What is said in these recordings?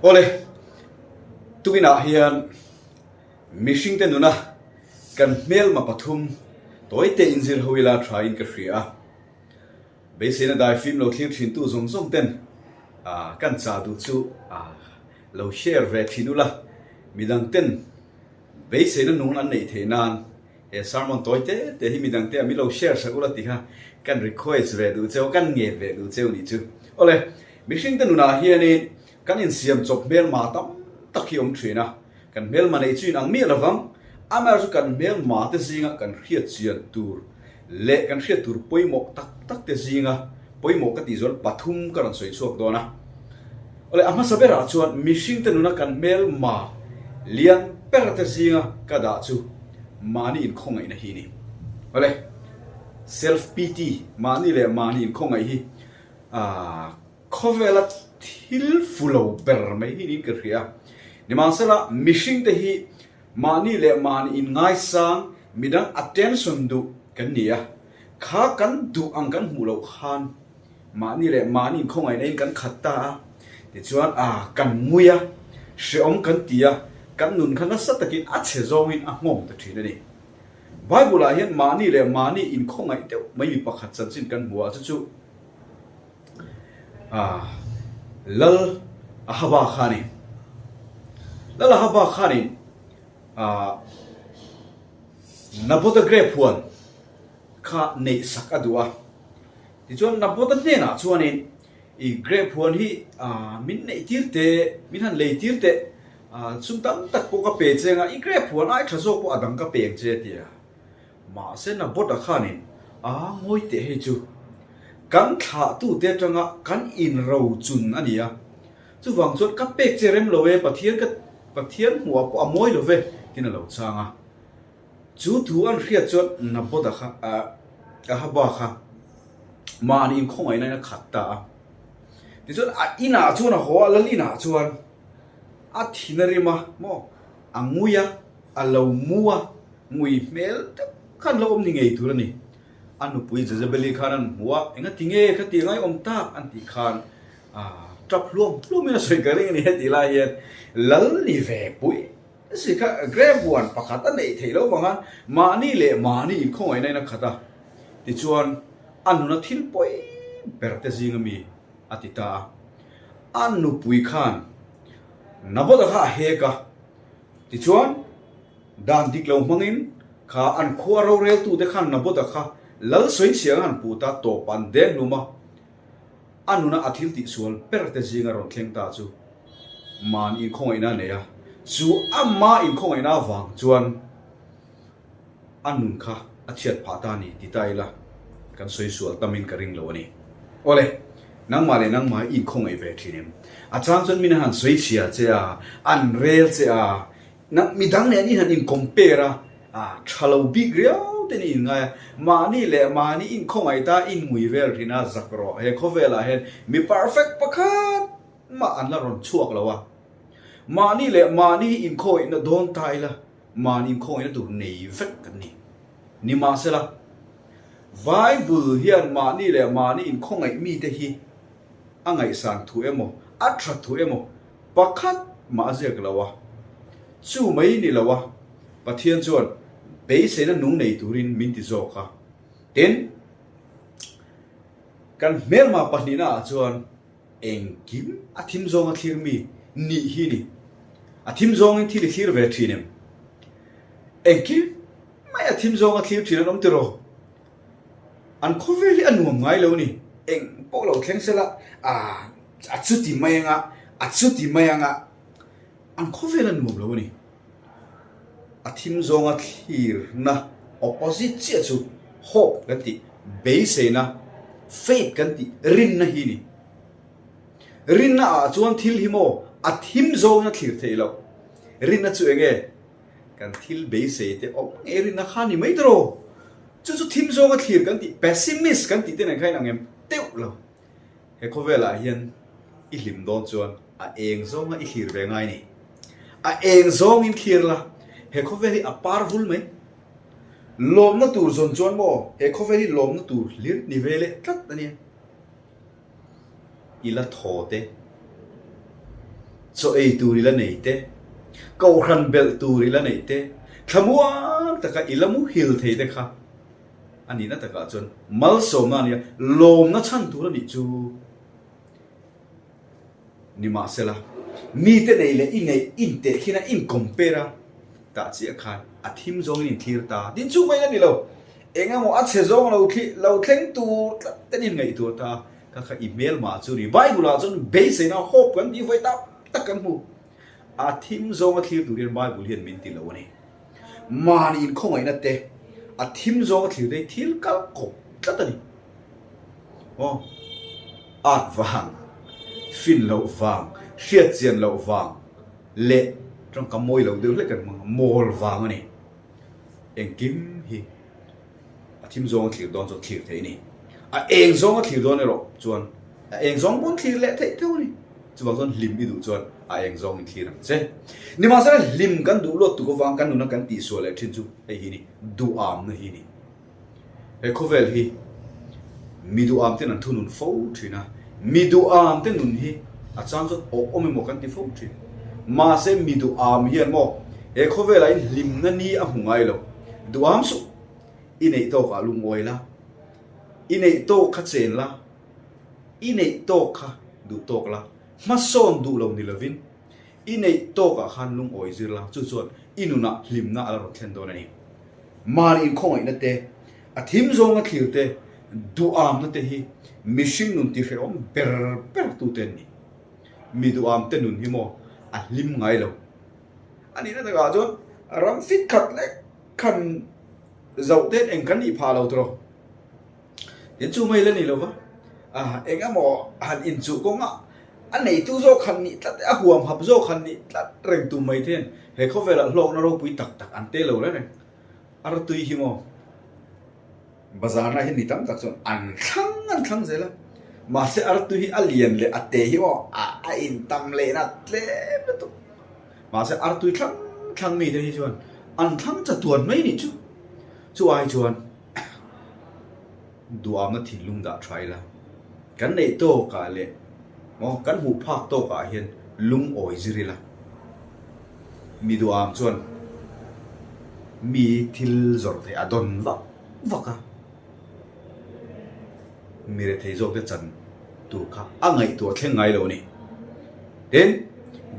Awle, tukinah hian mihringte nuna kan hmelma pathum tawite inzir ho ila thain ka hria a. Beiseina daifim lo thlir thintu zawng zawng ten kan chah duh chu lo share ve thin ula, midang ten beiseina nung an neih theih nan he sermon tawi te te hi midang te ah min lo share sak ula tih kha kan request ve duh cheu, kan ngen ve duh cheu nih chu. Awle, mihring te nunah hianin kan insiam chawp hmelma tam tak hi awm thin a, Kan hmelma neih chu inang miah lovang, amaherawhchu kan hmelma te zinga kan hriat chian tur leh kan hriat tur pawimawh tak tak te zinga pawimawh ka tih zual pathum ka rawn sawi chhuak dawn a. Awle, a hmasa berah chuan mihring te nuna kan hmelma lian ber te zinga ka dah chu mahni inkhawngaihna hi a ni. Awle, self pity, mahni leh mahni inkhawngaih hi aah. Khawvela thil fu lo ber mai hi niin ka hria. Nimahsela, mihringte hi mahni leh mahni inngaisang, midang attention duh kan ni a. Kha kan duh ang kan hmuh loh khan mahni leh mahni inkhawngaihna in kan khat ta a. Tichuan, a kan ngui a, hreawm kan ti a, kan nun kha nasa takin a chhe zawngin a nghawng ta thin a ni. Bible-ah hian mahni leh mahni inkhawngaih deuh mai mi pakhat chanchin kan hmu a, chu chu. Lal Ahaba khanin Lal Ahaba khanin Nabota grape huan kha neih sak a duh a. Tichuan Nabota hnenah chuanin i grape huan hi min neih tir teh, min han lei tir teh, sum tam tak pawh ka pe che anga i grape huan ai tha zawk pawh a dang ka pe ang che a ti a. Mahse Nabot-a khanin, A ngawi teh hei chu, kan thlahtute atanga kan inrochun a ni a, chuvang chuan ka pek che rem lo e, Pathian ka Pathian hmuhah pawh a mawi lo ve, tiin a lo chhang a. Chu thu an hriat chuan Nabot-a kha, Ahaba kha mahni inkhawngaihna in a khat ta a. Tichuan a inah chuan a haw a, lal inah chuan a thin a rim a, maw, a ngui a, a lo mu a. Ngui hmel deuh khan lo awm ni ngei tur a ni. A nupui Jezebeli khan an hmu a, enga ti nge kha ti ngai awm tak an tih khan tap hluam hluamin a sawi ka ring a ni hetih lai hian lal ni ve pui si kha grave huan pakhat a neih theih loh vanga mahni leh mahni inkhawngaihna in a khat a tichuan a nuna thil pawi ber te zinga mi a ti ta a. A nupui khan Nabota kha a hek a tichuan Dan dik lo hmangin kha an khua roreltute khan Nabota kha lal sawichhiang han puh ta tawp an deng hlum a, a nuna a thil tihsual ber te zinga rawn thleng ta chu man inkhawngaihna a nei a, chu ama inkhawngaihna avang chuan a nun kha a chhiat phah ta a ni ti ta ila kan sawi sual tamin ka ring lo a ni. Awle, nangmah leh nangmah i inkhawngaih ve thin em? A chang chuan min han sawichhia che a, an rel che a, Nang midang nen i han in compare a, ah tha lo bik riau te ni in ngai a, mahni leh mahni in khawngaih ta in ngui vel thin a, zak rawh he khawvel ah hian mi perfect pakhat mah an la rawn chhuak lo a, mahni leh mahni hi in khawngaihna dawn ta ila mahni in khawngaihna tur nei vek kan ni. Nimahsela, Bible hian mahni leh mahni in khawngaih mite hi a ngaihsan thu emaw a tha thu emaw Pakhat mah a ziak lo a, chu mai ni lo a, Pathian chuan beiseina nung nei turin min ti zawk a. Tin, kan hmelma pahnihna ah chuan engkim a thim zawnga thlir mi nih hi ni. A thim zawngin thil i thlir ve thin em? Engkim mai a thim zawnga thlir thin an awm tiraw? An khawvel hi a nuam ngai lo ni. Eng pawh lo thleng sela, a a chuti mai anga, a chuti mai anga, an khawvel a nuam lo a ni. A thim zawnga thlirna opposite chiah chu hope kan tih, beiseina, faith kan tih, rinna hi a ni. Rinna ah chuan thil hi maw a thim zawngin a thlir theih loh. Rinna chu eng nge? Kan thil beisei te awm ngei rinna kha ni mai tawh. Chu chu thim zawnga thlir kan tih, pessimist kan tih te nen kha inang em teuh lo. He khawvelah hian i hlim dawn chuan a eng zawnga i thlir ve ngai ni. A eng zawngin thlir la, he khawvel hi a par vul mai. Lawmna tur zawn chuan maw he khawvel hi lawmna tur hlir ni ve leh tlat a nia. I la thaw te. Chaw ei tur i la nei te, kohhran belh tur i la neih te, thlamuang taka i la muhil thei te kha a nihna takah chuan malsawmna a nia, lawmna chhan tur a nih chu. Nimahsela, mite nei leh i neih inteh khin a in-compare a, tah chiah khan a thim zawngin inthlir ta. Din chu mai a ni lo. Eng emaw a chhe zawng lo thli lo thleng tur tlat ten inngaihtuah ta. Kha kha i hmelmah chu ni. Bible-ah chuan beiseina hope kan tih vawi tak tak kan hmu. A thim zawnga thlir tur hian Bible hian min ti lo a ni. Mahni inkhawngaihna te a thim zawnga thlir te hi thil kal kawp tlat a ni. Aw, at vang, fin loh vang, hriat chian loh vang leh tawngkam mawi lo deuh hlek kan hmang a, mawl vang a ni. Engkim hi a thim zawnga thlir dawn chuan thlir theih a ni. A eng zawnga thlir dawn erawh chuan a eng zawng pawn thlir leh theih theuh a ni. Chuvang chuan hlim i duh chuan a eng zawngin thlir ang che. Nimahsela hlim kan duh luat tuk avang kan nuna kan tihsual leh thin chu hei hi a ni, duhamna hi a ni. He khawvel hi mi duham ten an thunun fo thin a, mi duham te nun hi a chang chuan awh awm emaw kan ti fo thin. Mahse mi duham hian maw he khawvelah in hlimna ni a hmu ngai lo. Duham suh, i neih tawkah lungawi la, i neih tawk kha chen la, i neih tawk kha duh tawk la, hmasawn duh lo ni lovin i neih tawkah khan lungawi zir la, chu chuan i nunah hlimna a la rawn thlen dawn a ni. Mahni inkhawngaihna te, a thim zawnga thlir te, duhamna te hi mihring nun tihrehawm ber ber tute an ni. Mi duhamte nun hi maw a hlim ngai lo. A nihna takah chuan ram fit khat lek khan zoh ten eng kan nih phah lo tawh. Tin chu mai la ni lo va, eng emaw han inchuh kawngah a neitu zawk han nih tlat, a huam hap zawk han nih tlat reng tum mai thein he khawvelah hlawkna ropui tak tak an tel lo reng reng. Artui hi maw bazarna hi mi tam tak chuan an thlang an thlang zel a, mahse artui hi a lian leh a te hi maw a intam lehna tlem lutuk. Mahse artui thlang thlang mite hi chuan an thlang chatuan mai nih chu. Chu ai chuan Duamna thinlung dah tha ila, kan neih tawkah leh maw kan hmuh phak tawkah hian lungawi zir ila. Mi duam chuan mi thil zawrh theih a dawn vak vak a, mi rethei zawkte chan tur kha a ngaihtuah thleng ngai lo a ni. Tin,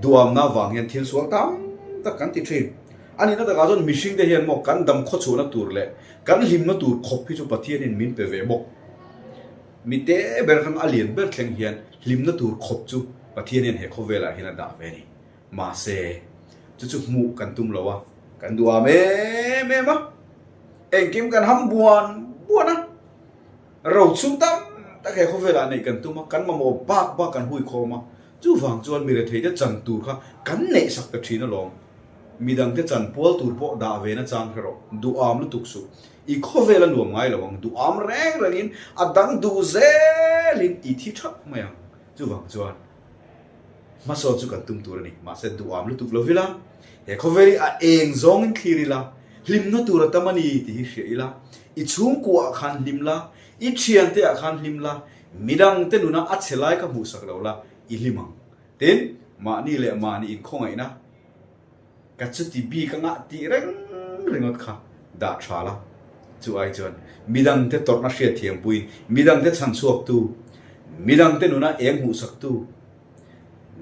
duamna avang hian thil sual tam tak kan ti thin. A nihna takah chuan mihringte hian maw kan dam khawchhuahna tur leh Kan hlimna tur khawp hi chu Pathianin min pe ve bawk. Mi te ber atang a lian ber thleng hian hlimna tur khawp chu Pathianin he khawvelah hian a dah ve a ni. Mahse, chu chu hmuh kan tum lo a, kan duham em em a, engkim kan ham buan buan a, rochung tam tak he khawvelah neih kan tum a, kan mamawh bak bak kan hui khawm a, chuvang chuan mi retheite chan tur kha kan neihsak ta thin alawm. Midangte chan pual tur pawh dah ve na chang hre rawh, duham lutuk suh. I khawvel a nuam ngai lo ang, duham reng rengin a dang duh zelin i thi thap mai ang. Chuvang chuan hmasawn chu kan tum tur a ni, mahse duham lutuk lo ila, he khawvel hi a eng zawngin thlir ila, hlimna tur a tam a ni tih hi hria ila, i chhungkuaah khan hlim la, i thiante ah khan hlim la, midangte nuna a chhe lai kha hmuhsak lo la, i hlim ang. Tin, mahni leh mahni inkhawngaihna ka chuti bik anga tih reng ringawt kha dah tha la. Chu ai chuan midangte tawrhna hriatthiam puiin midangte chhanchhuaktu, midangte nuna eng hmuhsaktu,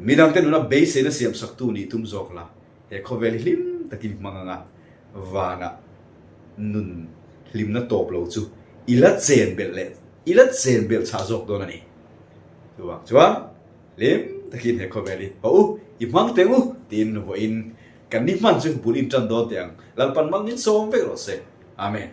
midangte nuna beiseina siamsaktu nih tum zawk la, he khawvel hi hlim takin hmang anga vanah nun hlimna tawp lo chu i la chen belh leh i la chen belh chhah zawk dawn a ni. Chuvang chuan. Hlim takin he khawvel hi haw u, i hmang teng u tiin vawiin kan ni hman chu bul in tan dawn teh ang. Lalpan mal min sawm vek rawh se. Amen.